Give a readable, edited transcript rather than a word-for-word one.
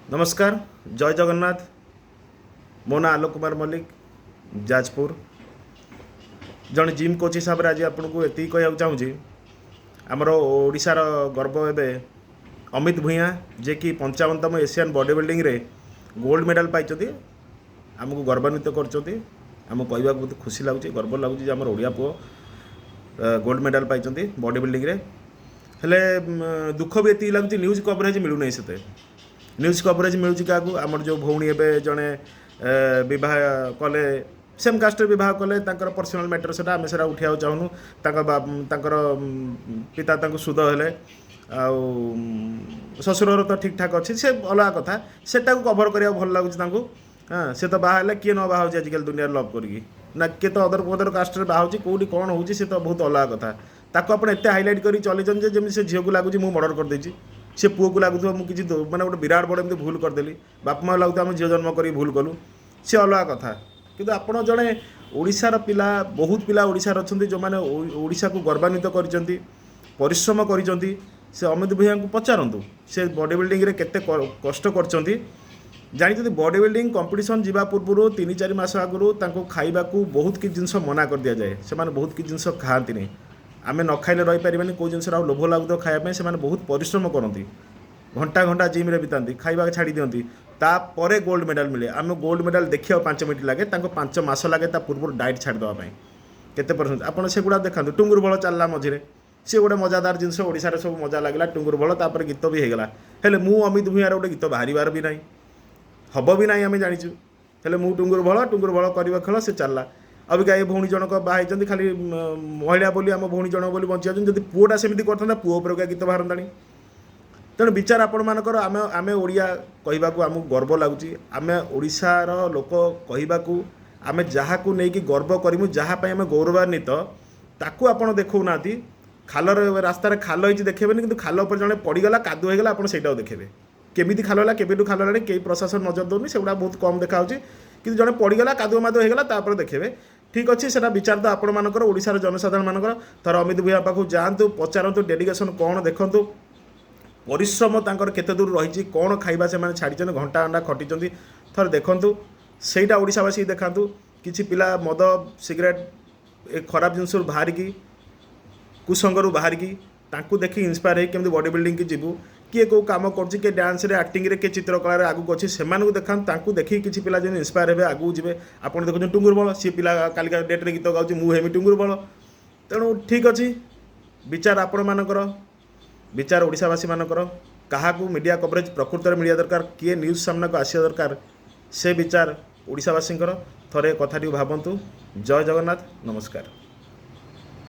ନମସ୍କାର, ଜୟ ଜଗନ୍ନାଥ। ମୋ ନାଁ ଆଲୋକ କୁମାର ମଲ୍ଲିକ, ଯାଜପୁର। ଜଣେ ଜିମ୍ କୋଚ୍ ହିସାବରେ ଆଜି ଆପଣଙ୍କୁ ଏତିକି କହିବାକୁ ଚାହୁଁଛି, ଆମର ଓଡ଼ିଶାର ଗର୍ବ ଏବେ ଅମିତ ଭୂୟାଁ, ଯିଏକି 55ତମ ଏସିଆନ୍ ବଡି ବିଲ୍ଡିଂରେ ଗୋଲ୍ଡ ମେଡ଼ାଲ ପାଇଛନ୍ତି, ଆମକୁ ଗୌରବାନ୍ୱିତ କରିଛନ୍ତି। ଆମକୁ କହିବାକୁ ବହୁତ ଖୁସି ଲାଗୁଛି, ଗର୍ବ ଲାଗୁଛି ଯେ ଆମର ଓଡ଼ିଆ ପୁଅ ଗୋଲ୍ଡ ମେଡ଼ାଲ ପାଇଛନ୍ତି ବଡି ବିଲ୍ଡିଂରେ। ହେଲେ ଦୁଃଖ ବି ଏତିକି ଲାଗୁଛି, ନ୍ୟୁଜ୍ କଭରେଜ୍ ମିଳୁନାହିଁ ସେତେ। ନ୍ୟୁଜ୍ କଭରେଜ୍ ମିଳୁଛି କାହାକୁ? ଆମର ଯେଉଁ ଭଉଣୀ ଏବେ ଜଣେ ବିବାହ କଲେ, ସେମ୍ କାଷ୍ଟରେ ବିବାହ କଲେ, ତାଙ୍କର ପର୍ସନାଲ୍ ମ୍ୟାଟର୍ ସେଟା, ଆମେ ସେଟା ଉଠିବାକୁ ଚାହୁଁନୁ। ତାଙ୍କର ପିତା ତାଙ୍କୁ ସୁଧ ହେଲେ ଆଉ ଶ୍ୱଶୁରଘର ତ ଠିକ୍ ଠାକ୍ ଅଛି, ସେ ଅଲଗା କଥା। ସେଟାକୁ କଭର୍ କରିବାକୁ ଭଲ ଲାଗୁଛି ତାଙ୍କୁ। ହଁ, ସେ ତ ବାହା ହେଲେ, କିଏ ନ ବାହା ହେଉଛି ଆଜିକାଲି ଦୁନିଆରେ ଲଭ୍ କରିକି? ନା କିଏ ତ ଅଦର ଫଦର କାଷ୍ଟରେ ବାହା ହେଉଛି, କେଉଁଠି କ'ଣ ହେଉଛି, ସେ ତ ବହୁତ ଅଲଗା କଥା। ତାକୁ ଆପଣ ଏତେ ହାଇଲାଇଟ୍ କରି ଚଲେଇଛନ୍ତି ଯେ ଯେମିତି ସେ ଝିଅକୁ ଲାଗୁଛି ମୁଁ ମର୍ଡ଼ର କରିଦେଇଛି, ସେ ପୁଅକୁ ଲାଗୁଥିବ ମୁଁ କିଛି ମାନେ ଗୋଟେ ବିରାଟ ବଡ଼ ଏମିତି ଭୁଲ କରିଦେଲି, ବାପା ମା ଲାଗୁଥିବ ଆମେ ଝିଅ ଜନ୍ମ କରିକି ଭୁଲ କଲୁ। ସେ ଅଲଗା କଥା। କିନ୍ତୁ ଆପଣ ଜଣେ ଓଡ଼ିଶାର ପିଲା, ବହୁତ ପିଲା ଓଡ଼ିଶାରେ ଅଛନ୍ତି ଯେଉଁମାନେ ଓଡ଼ିଶାକୁ ଗୌରବାନ୍ୱିତ କରିଛନ୍ତି, ପରିଶ୍ରମ କରିଛନ୍ତି। ସେ ଅମିତ ଭୂୟାଁଙ୍କୁ ପଚାରନ୍ତୁ, ସେ ବଡି ବିଲ୍ଡିଂରେ କେତେ କଷ୍ଟ କରିଛନ୍ତି ଜାଣିଛନ୍ତି। ବଡି ବିଲ୍ଡିଂ କମ୍ପିଟିସନ୍ ଯିବା ପୂର୍ବରୁ 3-4 ମାସ ଆଗରୁ ତାଙ୍କୁ ଖାଇବାକୁ ବହୁତ କିଛି ଜିନିଷ ମନା କରିଦିଆଯାଏ। ସେମାନେ ବହୁତ କିଛି ଜିନିଷ ଖାଆନ୍ତିନି। ଆମେ ନ ଖାଇଲେ ରହିପାରିବାନି, କେଉଁ ଜିନିଷର ଆଉ ଲୋଭ ଲାଗୁଥିବ ଖାଇବା ପାଇଁ। ସେମାନେ ବହୁତ ପରିଶ୍ରମ କରନ୍ତି, ଘଣ୍ଟା ଘଣ୍ଟା ଜିମ୍ରେ ବିତାନ୍ତି, ଖାଇବା ଛାଡ଼ି ଦିଅନ୍ତି, ତାପରେ ଗୋଲ୍ଡ ମେଡ଼ାଲ ମିଳେ। ଆମେ ଗୋଲ୍ଡ ମେଡ଼ାଲ ଦେଖିବାକୁ 5 ମିନିଟ୍ ଲାଗେ, ତାଙ୍କୁ 5 ମାସ ଲାଗେ ତା ପୂର୍ବରୁ ଡାଏଟ୍ ଛାଡ଼ିଦେବା ପାଇଁ। କେତେ ପରସେଣ୍ଟ ଆପଣ ସେଗୁଡ଼ା ଦେଖାନ୍ତୁ। ଟୁଙ୍ଗୁରୁ ବଳ ଚାଲିଲା ମଝିରେ, ସିଏ ଗୋଟେ ମଜାଦାର ଜିନିଷ, ଓଡ଼ିଶାରେ ସବୁ ମଜା ଲାଗିଲା ଟୁଙ୍ଗୁରୁ ବଳ, ତାପରେ ଗୀତ ବି ହେଇଗଲା। ହେଲେ ମୁଁ ଅମିତ ଭୂୟାଁର ଗୋଟେ ଗୀତ ବାହାରିବାର ବି ନାହିଁ, ହବ ବି ନାହିଁ, ଆମେ ଜାଣିଛୁ। ହେଲେ ମୁଁ ଟୁଙ୍ଗୁରୁ ବଳ, ଟୁଙ୍ଗୁରୁ ବଳ କରିବା ଖେଳ, ସେ ଚାଲିଲା। ଅବିକା ଏ ଭଉଣୀ ଜଣକ ବାହା ହେଇଛନ୍ତି, ଖାଲି ମହିଳା ବୋଲି, ଆମ ଭଉଣୀ ଜଣକ ବୋଲି ବଞ୍ଚି ଯାଉଛନ୍ତି। ଯଦି ପୁଅଟା ସେମିତି କରିଥାନ୍ତା, ପୁଅ ଉପରେ ଗୀତ ବାହାରନ୍ତାଣି। ତେଣୁ ବିଚାର ଆପଣମାନଙ୍କର। ଆମେ ଓଡ଼ିଆ କହିବାକୁ ଆମକୁ ଗର୍ବ ଲାଗୁଛି। ଆମେ ଓଡ଼ିଶାର ଲୋକ କହିବାକୁ, ଆମେ ଯାହାକୁ ନେଇକି ଗର୍ବ କରିମୁ, ଯାହା ପାଇଁ ଆମେ ଗୌରବାନ୍ୱିତ, ତାକୁ ଆପଣ ଦେଖାଉନାହାନ୍ତି। ଖାଲରେ, ରାସ୍ତାରେ ଖାଲ ହେଇଛି ଦେଖେଇବେନି, କିନ୍ତୁ ଖାଲ ଉପରେ ଜଣେ ପଡ଼ିଗଲା, କାଦୁଅ ହେଇଗଲା, ଆପଣ ସେଇଟାକୁ ଦେଖେଇବେ। କେମିତି ଖାଲ ହେଲା, କେବେଠୁ ଖାଲ ହେଲାଣି, କେହି ପ୍ରଶାସନ ନଜର ଦେଉନି, ସେଗୁଡ଼ା ବହୁତ କମ୍ ଦେଖାହେଉଛି। କିନ୍ତୁ ଜଣେ ପଡ଼ିଗଲା, କାଦୁଅ ମାଦୁଅ ହେଇଗଲା, ତାପରେ ଦେଖେଇବେ। ଠିକ୍ ଅଛି, ସେଟା ବିଚାର ତ ଆପଣମାନଙ୍କର, ଓଡ଼ିଶାର ଜନସାଧାରଣମାନଙ୍କର। ଥରେ ଅମିତ ଭୂୟାଁ ପାଖକୁ ଯାଆନ୍ତୁ, ପଚାରନ୍ତୁ ଡେଡିକେସନ୍ କ'ଣ, ଦେଖନ୍ତୁ ପରିଶ୍ରମ ତାଙ୍କର କେତେ ଦୂର ରହିଛି, କ'ଣ ଖାଇବା ସେମାନେ ଛାଡ଼ିଛନ୍ତି, ଘଣ୍ଟା ଘଣ୍ଟା ଖଟିଛନ୍ତି। ଥରେ ଦେଖନ୍ତୁ, ସେଇଟା ଓଡ଼ିଶାବାସୀ ଦେଖାନ୍ତୁ। କିଛି ପିଲା ମଦ, ସିଗାରେଟ୍, ଏ ଖରାପ ଜିନିଷରୁ ବାହାରିକି, କୁସଙ୍ଗରୁ ବାହାରିକି, ତାଙ୍କୁ ଦେଖି ଇନ୍ସପାୟାର ହେଇକି କେମିତି ବଡି ବିଲ୍ଡିଂକି ଯିବୁ। କିଏ କେଉଁ କାମ କରୁଛି, କିଏ ଡ୍ୟାନ୍ସରେ, ଆକ୍ଟିଂରେ, କିଏ ଚିତ୍ରକଳାରେ ଆଗକୁ ଅଛି, ସେମାନଙ୍କୁ ଦେଖାନ୍ତୁ। ତାଙ୍କୁ ଦେଖିକି କିଛି ପିଲା ଯେମିତି ଇନ୍ସପାୟାର ହେବେ, ଆଗକୁ ଯିବେ। ଆପଣ ଦେଖୁଛନ୍ତି ଟୁଙ୍ଗୁରୁ ବଳ, ସିଏ ପିଲା କାଲିକା ଡେଟ୍ରେ ଗୀତ ଗାଉଛି ମୁଁ ହେମି ଟୁଙ୍ଗୁରୁ ବଳ। ତେଣୁ ଠିକ୍ ଅଛି, ବିଚାର ଆପଣମାନଙ୍କର, ବିଚାର ଓଡ଼ିଶାବାସୀମାନଙ୍କର। କାହାକୁ ମିଡ଼ିଆ କଭରେଜ୍ ପ୍ରକୃତରେ ମିଳିବା ଦରକାର, କିଏ ନ୍ୟୁଜ୍ ସାମ୍ନାକୁ ଆସିବା ଦରକାର, ସେ ବିଚାର ଓଡ଼ିଶାବାସୀଙ୍କର। ଥରେ କଥାଟିକୁ ଭାବନ୍ତୁ। ଜୟ ଜଗନ୍ନାଥ, ନମସ୍କାର।